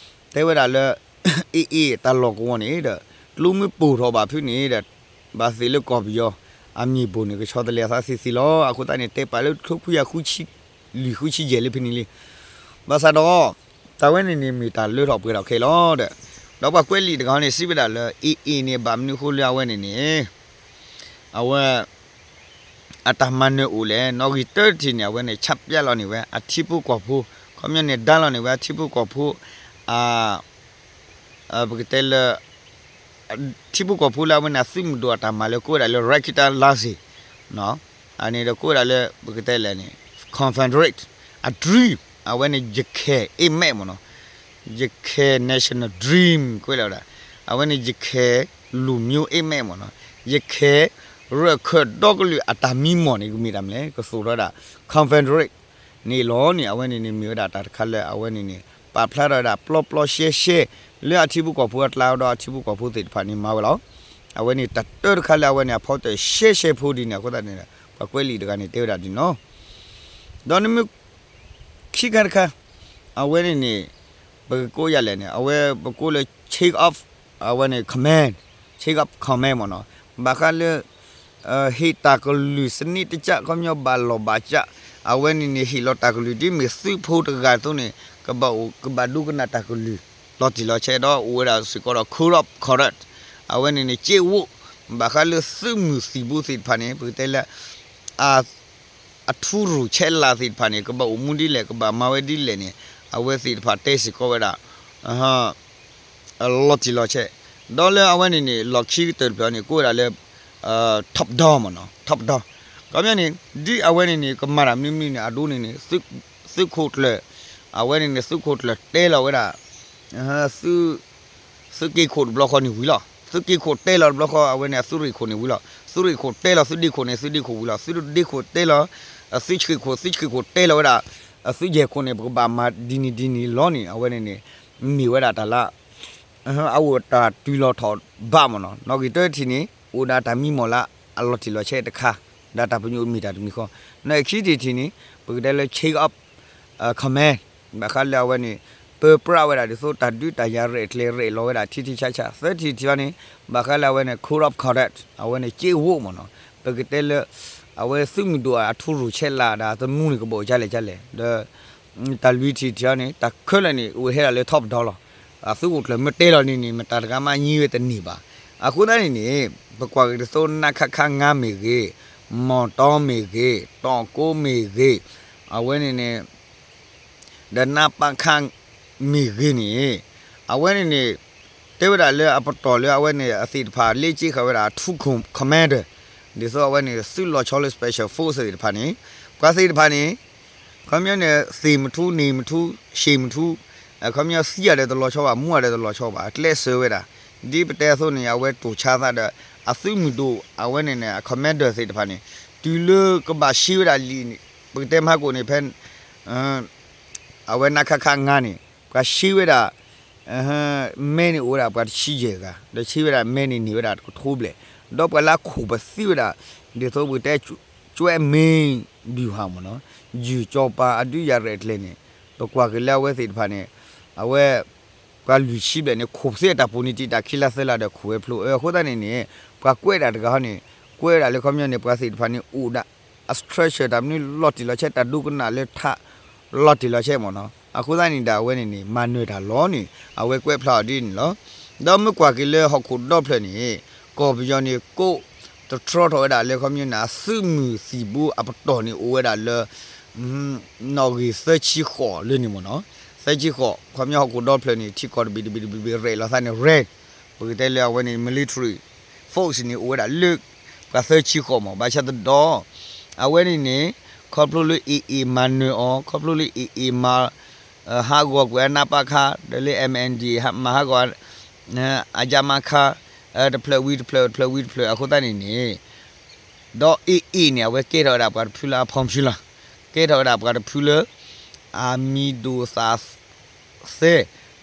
တဲဝဲဒၣ်လၢ AA တၢ်လီၢ်ကဝီၤန့ၣ်ဒီး ကျိမ့ၢ်ပိၢ်ထီၣ်ဘၣ်ဖုးန့ၣ်ဒီး ဘၣ်သ့ၣ်လၢကီၢ်ပယီၤ အမံၤဘိၣ်န့ၣ် ကဆီတလဲအသးသ့သ့လီၤ. အဃိသတးန့ၣ် တဲပာ်လၢထိခွံကယၤဃုဆံလွံၢ်ဃုဆံယဲၢ်လၢဖဲန့ၣ်လံ. ဘၣ်ဆၣ်ဒီး တၢ်ဝဲန့ၣ်န့ၣ် မ့ၢ်တၢ်လၢထီၣ်ပှဲၤထီၣ်ခဲလီၤဒီး ဒီးပှၤကွဲးလံာ်တဂၤန့ၣ် စံးဝဲဒၣ်လၢ AA န့ၣ် ဘၣ်မနုၤဃိလၢအဝဲန့ၣ်န့ၣ် အဝဲ အတၢ်မၤနၢၤအိၣ်လဲၣ်. နီၣ်ဂံၢ်တၢတထံၣ်န့ၣ် အဝဲန့ၣ် ဆၣ်ပျဲလီၤန့ၢ်ဝဲ အထံဖိကီၢ်ဖိ, ခီပညီန့ၣ် ဒါလီၤန့ၢ်ဝဲ အထံဖိကီၢ်ဖိ အ ပကတဲလၢ ထံဖိကီၢ်ဖိလၢအဝဲန့ၣ် အသုးမုၢ်ဒိၣ်အတၢ်မၤလၢကိးဝဲဒၣ်လၢ Rakita Lazi န့ၣ်ဒီးကိးဝဲဒၣ်လၢ ပကတဲလဲၣ်န့ၣ် Confederate အ dream အဝဲန့ၣ် ယခဲအ့ၣ်မဲမ့ၢ်နီၤ, ယခဲ national dream ကွဲးလီၤဝဲဒၣ်, အဝဲန့ၣ် ယခဲ လူမျိုးအ့ၣ်မဲမ့ၢ်နီၤ, ယခဲ ရၢၢ်ခၢၣ်ဒီကလုာ်အတၢ်မံမီၢ်န့ၣ် ကမ့ၢ်တၢ်မနုၤလဲၣ် ကသိၣ်ထီၣ်ဝဲဒၣ် Confederate န့ၣ်လီၤန့ၣ် အဝဲန့ၣ်န့ၣ် မ့ၢ်ဝဲဒၣ်တၢ်တခါလၢအဝဲန့ၣ်န့ၣ် ပာ်ဖျါထီၣ်ဝဲဒၣ်ပျီပျီရှဲရှဲ လၢအထံဖိကီၢ်ဖိအကျါဒီးအထံဖိကီၢ်ဖိသ့ၣ်တဖၣ်န့ၣ် မၤဝဲလီၤ. အဝဲန့ၣ်တၢ်တၢတခါလၢအဝဲန့ၣ် အဖီတၢၣ်ရှဲရှဲဖိဒ်န့ၣ် အဃိသတးန့ၣ် ပှၤကွဲးလံာ်တဂၤန့ၣ် တဲဝဲဒၣ်ဒ်န့ၣ်လီၤ. ဒီးနမ့ၢ် ခံခါတခါ အဝဲန့ၣ်န့ၣ် ပကကိးယၤလဲၣ်န့ၣ် အဝဲပကိးလၢ chain of အဝဲန့ၣ် command, chain of command မ့ၢ်နီၤ, ဘၣ်ဃးလၢ ဟ့ၣ်တၢ်ကလုၢ်စနစ်တကျ ခီပညီဘၣ်လီၢ်ဘၣ်စး, အဝဲန့ၣ်န့ၣ် ဟ့ၣ်လီၤတၢ်ကလုၢ်ဒ်မ့ၢ်သုးဖိတဂၤအသိးန့ၣ် ကဘၣ်အိၣ် ကဘၣ်ဒိကနၣ်တၢ်ကလုၢ် လီၤတံၢ်လီၤဆဲး ဒီးအိၣ်ဝဲဒၣ်စ့ၢ်ကီးဒီး code of conduct အဝဲန့ၣ်န့ၣ် ကျင့်ဝတ် ဘၣ်ဃးလၢသုးမုၢ်သံၣ်ဘိသ့ၣ်တဖၣ်န့ၣ် ပကတဲလၢ အ အထူရူၢ်ဆဲးလၤသ့ၣ်တဖၣ်န့ၣ် ကဘၣ်အိၣ်မူဒ်လဲၣ် ကဘၣ်မၤဝဲဒ်လဲၣ်န့ၣ် အဝဲသ့ၣ်တဖၣ်တဲစ့ၢ်ကီးဝဲဒၣ် လီၤတံၢ်လီၤဆဲး, ဒီးလၢအဝဲန့ၣ်န့ၣ် လီၢ်ခံကတၢၢ်တဖျၢၣ်န့ၣ် ကိးဝဲဒၣ်လၢ top down မ့ၢ်နီၤ, top down ခီပညီန့ၣ် ဒ်အဝဲန့ၣ်န့ၣ် ကမၤတၢ်မနုၤမနုၤန့ၣ် အဒိန့ၣ်န့ၣ် သုးခိၣ်ကျၢၢ် အဝဲန့ၣ်န့ၣ် သုးခိၣ်ကျၢၢ်တဲလီၤဝဲဒၣ် သုးက့ၢ်ခိၣ်တဘျီဃီန့ၣ်ဝံၤလီၤ. သုးက့ၢ်ခိၣ်တဲလီၤတဘျီဃီ အဝဲန့ၣ် အသုးရ့ၣ်ခိၣ်န့ၣ်ဝံၤလီၤ. သုးရ့ၣ်ခိၣ်တဲလီၤသုးဒ့ခိၣ်န့ၣ် သုးဒ့ခိၣ်ဝံၤလီၤ. သုးဒ့ခိၣ်တဲလီၤ သုးဆှံၣ်ခိၣ် သုးဆှံၣ်ခိၣ်တဲလီၤဝဲဒၣ် သုးယဲၢ်ခိၣ်န့ၣ် ပကဘၣ်မၤဒ်န့ၣ်ဒ်န့ၣ်လီၤန့ၣ် အဝဲန့ၣ်န့ၣ် မ့ၢ်ဝဲဒၣ်တၢ်လၢ အအိၣ်တၢ်တုၤလီၤထီၣ်ဘးမ့ၢ်နီၤ. နီၣ်ဂံၢ်တၢထံၣ်န့ၣ် အိၣ်ဒၣ်တၢ်မံမီၢ်လၢအလီၤတံၢ်လီၤဆဲးတခါ ဒီးတၢ်ပညိၣ်မ့ၢ်တၢ်တမံၤဃီ. နီၣ်ဂံၢ်ခံထံၣ်တထံၣ်န့ၣ် ပကတဲလၢ chain of command ဘၣ်ဃးလၢအဝဲန့ၣ် ပၢပြးဝဲဒၣ်ဒ်သိးတၢ်ဒုးတၢ်ယၤရဲၣ်ကျဲၤရဲၣ်လီၤဝဲဒၣ်ထံထံဆးဆး. သၢထံၣ်တထံၣ်န့ၣ် ဘၣ်ဃးလၢအဝဲန့ၣ် code of conduct အဝဲန့ၣ် ကျင့်ဝတ် မ့ၢ်နီၤ. ပကတဲလၢ အဝဲသုးမုၢ်ဒိၣ်အထူရူၢ်ဆဲးလၤဒီးအသနူန့ၣ် ကဘၣ်အိၣ်ကလဲၣ်ကလဲၣ် ဒီး တၢ်လွံၢ်ထံၣ်တထံၣ်န့ၣ် တၢ်ခဲလၢာ်န့ၣ် အိၣ်ဟဲဒၣ်လၢ top down လီၤ. အသုးခိၣ်ကျၢၢ်မ့ၢ်တဲလီၤန့ၣ်န့ၣ် မတၤတဂၤမးညံဝဲတန့ၢ်ဘၣ်. အဃိသတးန့ၣ်န့ၣ် ပကွၢ်က့ၤဒ်သိး နခခ ငါး မ့ၢ်ဂ့ၤ, မီၢ်တီမ့ၢ်ဂ့ၤ, တီၣ်ကိမ့ၢ်ဂ့ၤ, အဝဲန့ၣ်န့ၣ် ဒီး နပခ မ့ၢ်ဂ့ၤန့ၣ် အဝဲန့ၣ်န့ၣ် တဲဝဲဒၣ်လၢအပတီၢ်လၢအဝဲန့ၣ်အသ့ၣ်တဖၣ် လ့က့ဃာ်ဝဲဒၣ် အထူ commander ဒ်သိးအဝဲန့ၣ် သုးလီၤဆီလၢ special force သ့ၣ်တဖၣ်န့ၣ် ပှၤသ့ၣ်တဖၣ်န့ၣ် ခီပညီန့ၣ် သ့ၣ်မထူ န့ၣ်မထူ ရှ့ၣ်မထူ ခီပညီသံအဒၣ်တလီၤဆီဘၣ် မူအဒၣ်တလီၤဆီဘၣ် အကျဲးစၢးဝဲဒၣ် ဒ်ပတဲအသိးန့ၣ် အဝဲတိၢ်ဆါသးဒီး အသုးမုၢ်ဒိၣ် အဝဲန့ၣ်န့ၣ် အ commander သ့ၣ်တဖၣ်န့ၣ် တုၤလၢကဘၣ်ရှဲဝဲဒၣ်လံာ်န့ၣ် ပကတဲမဟါကိၣ်န့ၣ် ဖဲ အဝဲ နခခ ငါး န့ၣ် ပှၤဆ့ဝဲဒၣ် မဲန့ၣ်အိၣ်ဝဲဒၣ်ပှၤတဆံယဲၢ်ဂၤ, ဒီးဆ့ဝဲဒၣ်မဲန့ၣ်န့ၢ်ဝဲဒၣ်တကထိဘျဲၣ်, ဒီးပှၤလၢအခိၣ်ပသံဝဲဒၣ် ဒ်သိးပကတဲ ကၠွဲမ့ၢ်ဒုၣ်ဟါမ့ၢ်နီၤ, ယုၢ်ကၠီၤပၤအဒုးယၤရဲၣ်ကျဲၤန့ၣ် ပကွၢ်က့ၤလၢအဝဲသ့ၣ်တဖၣ်န့ၣ် အဝဲ ပှၤလွံၢ်ဆံဘျဲၣ်န့ၣ် ခိၣ်ပသံအတၢ်ပူၤန့ၣ် တံာ်တာ်ခံလါသၢလါဒီးခိၣ်ဝဲဖျိ, အဃိသတးန့ၣ်န့ၣ် ပှၤကွဲးဒၣ်တဂၤဟီန့ၣ် ကွဲးဒၣ်လၢခီပညီန့ၣ် ပှၤသ့ၣ်တဖၣ်န့ၣ်အိၣ်ဒၣ် အ structure တၢ်မနုၤလီၤတံၢ်လီၤဆဲး တၢ်ဒိကနၣ်လၢထး လီၤတံၢ်လီၤဆဲးမ့ၢ်နီၤ, အဃိသတးန့ၣ်ဒီးအဝဲန့ၣ်န့ၣ် မၤနၢၤတၢ်လီၤန့ၣ် အဝဲကွဲးဖျါအီၤဒ်န့ၣ်လီၤ. ဒီးမ့ၢ်ကွၢ်က့ၤလၢဟီၣ်ခိၣ်ဒီဖျၢၣ်န့ၣ် ကီၢ်ပယီၤန့ၣ် ကိးတတြီထီၣ်ဝဲဒၣ်လၢခီပညီန့ၣ် အသုးမုၢ်သံၣ်ဘိအပတီၢ်န့ၣ် အိၣ်ဝဲဒၣ်လၢ နီၣ်ဂံၢ်သၢဆံဃိးလၢန့ၣ်မ့ၢ်နီၤ, သၢဆံဃိး ခီပညီဟီၣ်ခိၣ်ဒီဖျၢၣ်န့ၣ် ထံကီၢ်တဘ့ၣ်တဘ့ၣ်တဘ့ၣ်တဘ့ၣ်ရဲၣ်လီၤသးန့ၣ် ရဲၣ်, ပကတဲလၢအဝဲန့ၣ် military force န့ၣ် အိၣ်ဝဲဒၣ်လၢ ပှၤသၢဆံဃိးမ့ၢ် ဘၣ်ဆၣ်သဒီး အဝဲန့ၣ်န့ၣ် ခီဖျိလၢ AA မၤနၢၤအီၤ ခီဖျိလၢ AA မၤ ဟးဂီၤကွံာ်အနၢ်ပၢ်ခါ ဒီးလၢ MNDAA မၤဟးဂီၤ အယါမါခါ တဖျၢၣ်ဝံၤတဖျၢၣ် တဖျၢၣ်ဝံၤတဖျၢၣ် အဃိသတးန့ၣ်န့ၣ် ဒီး AA န့ၣ် အဝဲကဲထီၣ်ဝဲဒၣ်ပှၤတဖုလၢအ popular, ကဲထီၣ်ဝဲဒၣ်ပှၤတဖုလၢ အမံၤဒိၣ်သၣ်သဲ,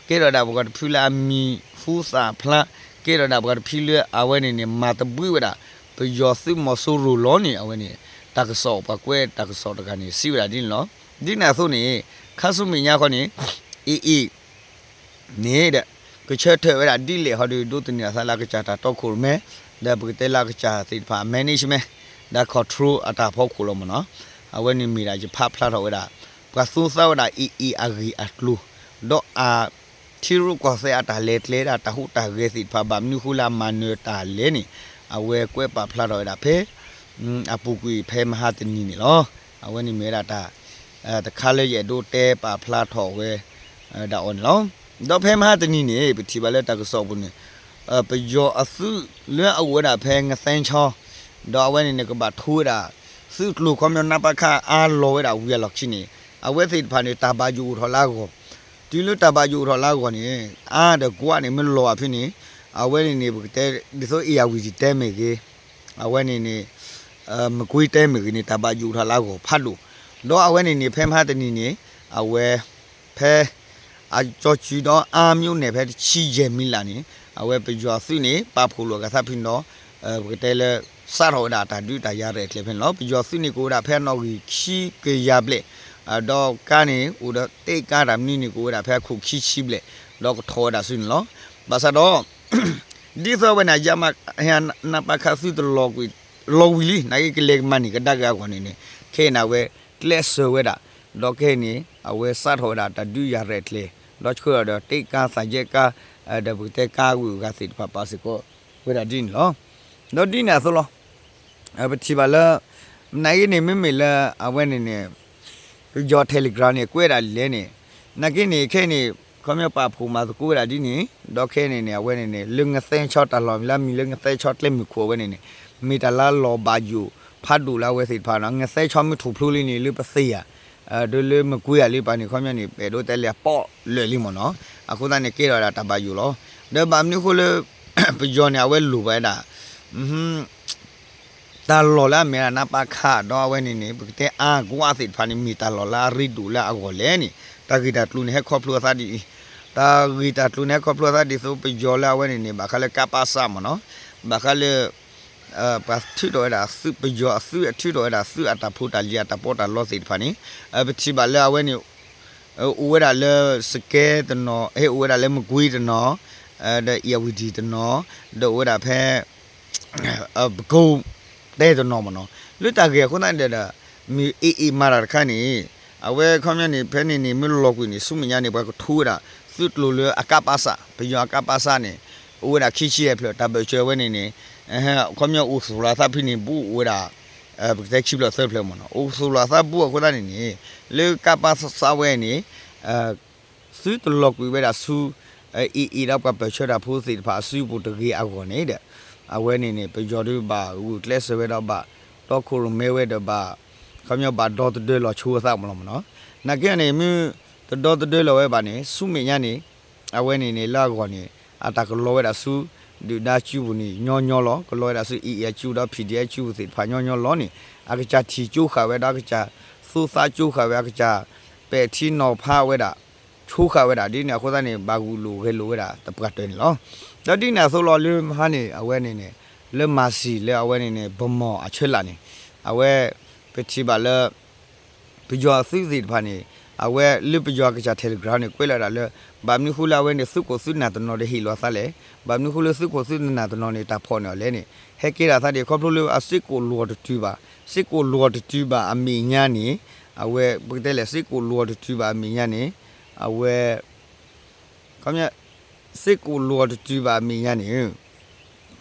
ကဲထီၣ်ဝဲဒၣ်ပှၤတဖုလၢအမံၤဟူသၣ်ဖျါ, ကဲထီၣ်ဝဲဒၣ်ပှၤတဖုလၢအဝဲန့ၣ်န့ၣ် မၤသဘှံးဝဲဒၣ် ပယီၤသုးမီၤစိရိၤလီၤန့ၣ် အဝဲန့ၣ် တၢ်ကစီၣ်ပှၤကွဲးတၢ်ကစီၣ်တဂၤန့ၣ် စံးဝဲဒၣ်ဒ်န့ၣ်လီၤ. ဒ်န့ၣ်အသိးန့ၣ် ခါဆူမဲာ်ညါခီန့ၣ် AA န့ၣ်ဒီး ကဆၢထၢၣ်ဝဲဒၣ်ဒ်လဲၣ်ဟီဒီး ဒိးသန့ၤအသးလၢအကစၢ်တၢ်တီခိၣ်ရိၣ်မဲ ဒီးပကတဲလၢအကစၢ်သ့ၣ်တဖၣ် management ဒီး control အတၢ်ဖီခိၣ်လီၤမ့ၢ်နီၤ. အဝဲန့ၣ်မ့ၢ်ဒၣ်ယဖးဖျါထီၣ်ဝဲဒၣ် ပှၤသူသးဝဲဒၣ် AA အဂ့ၢ်အကျိၤ ဒီးအ ထံရူၢ်ကီၢ်သဲးအတၢ်လဲၤကျဲဒၣ်တၢ်ဟူးတၢ်ဂဲၤသ့ၣ်တဖၣ် ဘၣ်မနုၤဃိလၢအမၤနၢၤတၢ်လဲၣ်န့ၣ် အဝဲကွဲးပာ်ဖျါထီၣ်ဝဲဒၣ်ဖဲ အပူၤကွံာ်ဖဲမဟါတနံၤန့ၣ်လီၤ. အဝဲန့ၣ်မ့ၢ်ဝဲဒၣ်တၢ် တခါလၢယအဲၣ်ဒိးတဲပာ်ဖျါထီၣ်ဝဲ ဒၣ်အီၤန့ၣ်လီၤ. ဒီးဖဲမဟါတနံၤန့ၣ် ပထံၣ်ဘၣ်လၢတၢ်ကစီၣ်ပူၤန့ၣ် ပယီၤအသုးလၢအအိၣ်ဝဲဒၣ်ဖဲငသဲဆီ ဒီးအဝဲန့ၣ်န့ၣ် ကဘၣ်ထိဝဲဒၣ် သုးကျိၤခီပညီနၢ်ပၢ်ခါအါလီၤဝဲဒၣ်ဝံၤအလီၢ်ခံန့ၣ် အဝဲသ့ၣ်တဖၣ်န့ၣ် တၢ်ဘၣ်ယိၣ်အိၣ်ထီၣ်လၢအဂီၢ်, တုၤလၢတၢ်ဘၣ်ယိၣ်အိၣ်ထီၣ်လၢအဂီၢ်န့ၣ် အါဒီးကွးန့ၣ် မ့ၢ်လီၤအဖဲန့ၣ် အဝဲန့ၣ်န့ၣ် ပကတဲ ဒ်သိး အ့ၣ်ယၣ်ဝံၤတံၤ တဲမ့ၢ်ဂ့ၤ, အဝဲန့ၣ်န့ၣ် မကွ့ၤတဲမ့ၢ်ဂ့ၤန့ၣ် တၢ်ဘၣ်ယိၣ်အိၣ်ထီၣ်လၢအဂီၢ်ဖးဒိၣ်, ဒီးအဝဲန့ၣ်န့ၣ် ဖဲမဟါတနံၤန့ၣ် အဝဲ ဖဲ အကၠီၤစုၤဒီးအါမံၤအိၣ်န့ၣ် ဖဲတဆံယဲၢ်မံၤလးန့ၣ် အဝဲပယီၤသုးန့ၣ် ပာ်ဖှိၣ်လိာ်အသးဖဲန့ၣ်ဒီး ပကတဲလၢ စးထီၣ်ဝဲဒၣ်တၢ်ဒုးတၢ်ယၤရဲၣ်ကျဲၤဖဲန့ၣ်လီၤ. ပယီၤသုးန့ၣ်ကအိၣ်ဝဲဒၣ်ဖဲအနီၣ်ဂံၢ်ခံကယၤဘျဲၣ်, ဒီးကါန့ၣ် အိၣ်ဒီးတ့ၢ်ကါတၢ်မနုၤန့ၣ် ကအိၣ်ဝဲဒၣ်ဖဲအခိၣ်ခံဆံဘျဲၣ်, ဒီးကထီၣ်ဝဲဒၣ်ဆူန့ၣ်လီၤ. ဘၣ်ဆၣ်ဒီး ဒ်သိးအဝဲန့ၣ် အယါမး နၢ်ပၢ်ခါသုတလီၤကွံာ် လီၤဝံၤလံ နာ်က့ကလဲၤကမၤန့ၢ်ကဒါက့ၤအဂီၢ်န့ၣ်န့ၣ် ခဲအံၤန့ၣ် အဝဲကျဲးစၢးဝဲဒၣ်, ဒီးခဲအံၤန့ၣ် အဝဲစးထီၣ်ဝဲဒၣ်တၢ်ဒုးယၤရဲၣ်ကျဲၤ, ဒီးဆှၢဒီးတ့ၢ်ကါသးယဲၢ်ကါ, ဒီးပကတဲကါဂုၤအဂၤသ့ၣ်တဖၣ်ပာ်စ့ၢ်ကီးဝဲဒၣ်ဒ်န့ၣ်လီၤ. ဒီးဒ်န့ၣ်အသိးလီၤ. ပထံၣ်ဘၣ်လၢ နာ်က့န့ၣ် မ့မ့ၢ်လၢအဝဲန့ၣ်န့ၣ် ပယီၤ Telegram န့ၣ် ကွဲးဒၣ်လဲၣ်န့ၣ်, နာ်က့န့ၣ် ခဲအံၤန့ၣ် ခီပညီပာ်ဖှိၣ်မၤသကိးဝဲဒၣ်ဒ်န့ၣ်, ဒီးခဲအံၤန့ၣ်န့ၣ် အဝဲန့ၣ်န့ၣ် လၢငသဲဆီတၢ်လီၢ်မ့ၢ်လၢအမံၤလၢငသဲဆီကျဲမုၢ်ခိၣ်အဝဲန့ၣ်န့ၣ် မ့ၢ်တၢ်လၢလီၤဘၣ်ယိၣ်ဖးဒိၣ်လၢအဝဲသ့ၣ်တဖၣ်နီၤ. ငသဲဆီမ့ၢ်ထူၣ်ဖျိလံန့ၣ် လၢပသ့ဧါ, ဒီးလၢမကွ့ၤဧါလၢပှၤန့ၣ် ခီပညီန့ၣ် ပအဲၣ်ဒိးတဲလၢအပီၣ်လၢာ်လံမ့ၢ်နီၤ. အဃိသတးန့ၣ် ကဲထီၣ်ဝဲဒၣ်တၢ်ဘၣ်ယိၣ်လီၤ. ဒီးဘၣ်မနုၤအဃိလၢ ပယီၤန့ၣ် အဝဲလိၣ်ဘၣ်ဝဲဒၣ် တၢ်လီၢ်လၢအမ့ၢ်ဒၣ်နၢ်ပၢ်ခါဒီးအဝဲန့ၣ်န့ၣ် ပကတဲအါကွၢ်သ့ၣ်တဖၣ်န့ၣ် မ့ၢ်တၢ်လီၢ်လၢအရ့ဒိၣ်လၢအဂီၢ်လဲၣ်န့ၣ် တၢ်ဂ့ၢ်တၢ်ကျိၤန့ၣ် ဟဲခီဖျိအသးဒ်အံၤ, တၢ်ဂ့ၢ်တၢ်ကျိၤန့ၣ် ဟဲခီဖျိအသးဒ်သိးပယီၤလၢအဝဲန့ၣ်န့ၣ် ဘၣ်ဃးလၢကၢ်ပၢ်စၢ်မ့ၢ်နီၤ, ဘၣ်ဃးလၢ ပှၤထုးထီၣ်ဝဲဒၣ်သုး ပယီၤအသုး အထုးထီၣ်ဝဲဒၣ်သုးအတၢ်ဖိတၢ်လံၤအတၢ်ပီးတၢ်လီသ့ၣ်တဖၣ်န့ၣ် ပထံၣ်ဘၣ်လၢအဝဲန့ၣ် အိၣ်ဝဲဒၣ်လၢ စကဲတနီၤ, ဟဲအိၣ်ဝဲဒၣ်လၢမကွ့ၤတနီၤ, ဒီးအ့ၣ်ယၣ်ဝံၤတံၤတနီၤ, ဒီးအိၣ်ဝဲဒၣ်ဖဲ ပကိးတဲတနီၤမ့ၢ်နီၤ. လၢတၢ်ဂ့ၢ်အဃိသတးန့ၣ်ဒီး မ့ၢ်အ့ၣ်အ့ၣ်မၤတၢ်တခါန့ၣ် အဝဲခီပညီန့ၣ် ဖဲန့ၣ်န့ၣ် မ့ၢ်လီၤကွံာ်န့ၣ် ဆူမဲာ်ညါန့ၣ် ပှၤကထိဝဲဒၣ် သုးကျိၤလၢအကၢ်ပၢ်စၢ် ပယီၤအကၢ်ပၢ်စၢ်န့ၣ် အိၣ်ဝဲဒၣ်ခံဆံယဲၢ်ဖျၢၣ် တၢ်ဘၢၣ်စၢၤဝဲန့ၣ်န့ၣ် ခီပညီအိၣ်သူၣ်လီၤအသးဖဲန့ၣ် ဘူးအိၣ်ဝဲဒၣ် ပကတဲခံဖျၢၣ်သၢဖျၢၣ်မ့ၢ်နီၤ. အိၣ်သူၣ်လီၤအသးဘူးအဃိသတးန့ၣ်န့ၣ် လၢကၢ်ပၢ်စၢ်ဝဲန့ၣ် သုတလီၤကွံာ်ဝဲဒၣ်ဆူ အ့ၣ်အ့ၣ်ဒီးပှၤပၢၢ်ဆၢတၢ်ဖိသ့ၣ်တဖၣ်အစုပူၤတဂ့ၤအဂီၢ်န့ၣ်ဒီး အဝဲန့ၣ်န့ၣ် ပယီၤဒုးဘၣ်ဂုာ်ကျဲးစၢးဝဲဒီးဘၣ်တီခိၣ်ရိၣ်မဲဝဲဒီးဘၣ် ခီပညီဘၣ်ဒီသဒၢလီၤဆိအသးမ့ၢ်လီၤမ့ၢ်နီၤ. နာ်က့န့ၣ် မ့ၢ်တဒီသဒၢလီၤဝဲဘၣ်န့ၣ် ဆူမဲာ်ညါန့ၣ် အဝဲန့ၣ်န့ၣ် လၢအဂီၢ်န့ၣ် အတၢ်ကလီၤဝဲဒၣ်ဆူ ဒုၣ်ဒါစုပူၤန့ၣ် ညီညီလီၤ. ကလီၤဝဲဒၣ်ဆူ အ့ၣ်အ့ၣ်အစုဒီး ဖံၣ်ဒံၣ်အစုပူၤသ့ၣ်တဖၣ်ညီညီလီၤန့ၣ် အကစၢ်ထံၣ်ကၠိဃာ်ဝဲဒီး အကစၢ်သူသးကၠိဃာ်ဝဲ အကစၢ်ပဲာ်ထံနီၤဖးဝဲဒၣ် ဆိဃာ်ဝဲဒၣ်ဒ်န့ၣ်အဃိသတးန့ၣ် ဘၣ်ဂုာ်လိာ်ဂဲၤလိာ်ဝဲဒၣ်သပှၢ်တၢၢ်န့ၣ်လီၤ. ဒီးဒ်န့ၣ်အသိးလီၤလၢမဟါန့ၣ် အဝဲန့ၣ်န့ၣ် လၢမၤစံၤလၢအဝဲန့ၣ်န့ၣ် ဗန်းမော်အဆၢလာ်န့ၣ် အဝဲ ပထံၣ်ဘၣ်လၢ ပယီၤသုးသ့ၣ်တဖၣ်န့ၣ် အဝဲလၢပယီၤကစၢ် Telegram န့ၣ် ကွဲးလီၤဒၣ်လၢ ဘၣ်မနုၤဃိလၢအဝဲန့ၣ် သုးခိၣ်သုးနၢ်တနီၤဒီးဟ့ၣ်လီၤသးလဲၣ်, ဘၣ်မနုၤဃိလၢသုးခိၣ်သုးနၢ်တနီၤန့ၣ် တၢ်ဖီၣ်န့ၢ်အီၤလဲၣ်န့ၣ် ဟဲကဲထီၣ်သးဒ်ခီဖျိလၢအစ့ၢ်ကီးလီၤတတုၤဘၣ်, စ့ၢ်ကီးလီၤတတုၤဘၣ်အမဲာ်ညါန့ၣ် အဝဲ ပကတဲလဲၣ် စ့ၢ်ကီးလီၤတတုၤဘၣ်အမဲာ်ညါန့ၣ် အဝဲ ခီ စ့ၢ်ကီးလီၤတတုၤဘၣ်အမဲာ်ညါန့ၣ်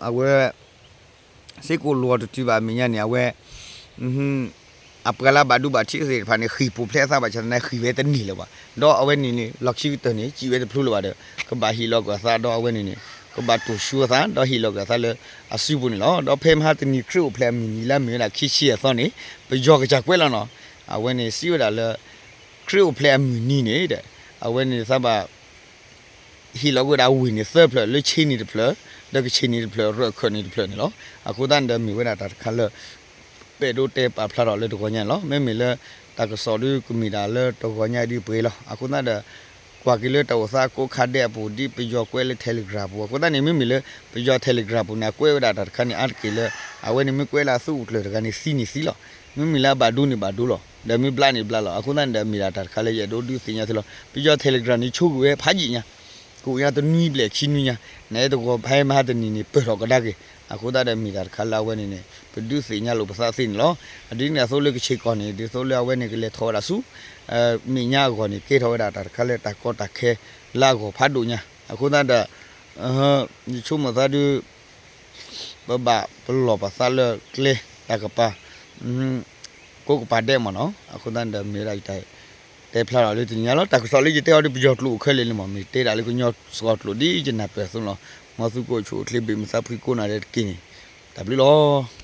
အဝဲ စ့ၢ်ကီးလီၤတတုၤဘၣ်အမဲာ်ညါန့ၣ် အဝဲ အပှၤလၢဘၣ်ဒိဘၣ်ထံးသ့ၣ်တဖၣ်န့ၣ် ဃ့ၢ်ပူၤဖျဲးအသးဘၣ်ဆၣ်သနာ် ဃ့ၢ်ဝဲတန့ၢ်လၢၤဘၣ်. ဒီးအဝဲန့ၣ်န့ၣ် လီၢ်ခံကတၢၢ်န့ၣ် စံးဝဲတဖျိလၢၤဘၣ်ဒီး ကဘၣ်ဟ့ၣ်လီၤကွံာ်အသး ဒီးအဝဲန့ၣ်န့ၣ် ကဘၣ်တိၢ်ဆူအသး ဒီးဟ့ၣ်လီၤကွံာ်အသးလၢအစုပူၤန့ၣ်လီၤ. ဒီးဖဲမဟါတနံၤခရံာ်အိၣ်ဖျဲၣ်အမုၢ်နံၤလၢအမ့ၢ်ဝဲဒၣ်ခံဆံအသီန့ၣ် ပယီၤကစၢ်ကွဲးလီၤနီၤ အဝဲန့ၣ်စံးဝဲဒၣ်လၢ ခရံာ်အိၣ်ဖျဲၣ်အမုၢ်နံၤန့ၣ်ဒီး အဝဲန့ၣ်သးဘၣ် ဟ့ၣ်လီၤကွံာ်ဝဲဒၣ်ဝ့ၢ်န့ၣ်သၢဖျၢၣ် လၢဆ့ၣ်န့ၣ်တဖျၢၣ် ဒီးကဆ့ၣ်န့ၣ်တဖျၢၣ် ရၢၢ်ခၢၣ်န့ၣ်တဖျၢၣ်န့ၣ်လီၤ. အဃိသတးန့ၣ်ဒီးမ့ၢ်ဝဲဒၣ်တၢ်တခါလၢ ပအဲၣ်ဒိးတဲပာ်ဖျါထီၣ်လၢတဂီၤညါန့ၣ်လီၤ. မ့မ့ၢ်လၢ တၢ်ကစီၣ်ဒုးကမ့ၢ်ဒၣ်လၢတဂီၤညါဒုးပှဲၤလီၤ. အဃိသတးဒီး ကွၢ်က့ၤလၢတၢ်အိၣ်သးကိးခါဒဲးအပူၤ ဒ်ပယီၤကွဲးလၢ Telegram ပူၤ အဃိသတးန့ၣ် မ့မ့ၢ်လၢ ပယီၤ Telegram ပူၤန့ၣ် အကွဲးဝဲဒၣ်တၢ်တခါန့ၣ် အါတက့ၢ်လၢ အဝဲန့ၣ်မ့ၢ်ကွဲးလၢအသုးအိၣ်ကျၢၢ်တဂၤန့ၣ် သံန့ၣ်သံလီၤ. မ့မ့ၢ်လၢအဘၣ်ဒိန့ၣ်ဘၣ်ဒိလီၤ. ဒီးမ့ၢ်ဘျါန့ၣ်ဘျါလီၤ. အဃိသတးန့ၣ်ဒီးမ့ၢ်ဒၣ်တၢ်တခါလၢယအဲၣ်ဒိးဒုးသ့ၣ်ညါသုလီၤ. ပယီၤ Telegram န့ၣ်ဆိကမိၣ်ဝဲဖးယံာ်ညါ ကအိၣ်ညါတနွံဘျဲၣ်ခံနွံညါ နအဲၣ်တဂီၤဖဲမဟါတနံၤန့ၣ် ပၢၢ်ထီၣ်ကဒါက့ၤ. အဃိသတးဒီးမ့ၢ်တၢ်တခါလၢအဝဲန့ၣ်န့ၣ် ပဒုးသ့ၣ်ညါလိာ်ပသးသ့န့ၣ်လီၤ. အဒ်န့ၣ်အသိးလၢကဆ့ၣ်ကီၢ်န့ၣ် ဒ်သိးလၢအဝဲန့ၣ်ကလဲၤထီၣ်ဝဲဒၣ်ဆူ မဲာ်ညါအဂီၢ်န့ၣ် ကဲထီၣ်ဝဲဒၣ်တၢ်တခါလၢတၢ်ကီတၢ်ခဲလၢအဂီၢ်ဖးဒိၣ်ညါ. အဃိသတးဒီး ယဆိကမိၣ်သးဒုး ပဘၣ်ပလီၢ်ပသးလၢကျဲတၢ်ကပၤ ကိးကပၤဒဲးမ့ၢ်နီၤ. အဃိသတးန့ၣ်ဒီးမ့ၢ်ဝဲဒၣ်ယတၢ်တဲဖျါထီၣ်လၢတနံၤညါလီၤ. တၢ်ကစီၣ်လၢယတဲအီၤဒုး ပယီၤကျိာ်အိၣ်ခဲလၢာ်လံမ့ၢ် မ့ၢ်တဲဒၣ်လၢကညီစှီၤကျိာ်ဒ်ယနၢ်ပၢၢ်အသိးလီၤ. မ်သုကအိၣ်ဆူၣ်အိၣ်ချ့ ဘၣ်မုာ်သးဖှံကိးနၤဒဲးတက့ၢ်န့ၣ် တၢ်ဘျုးလီၤ.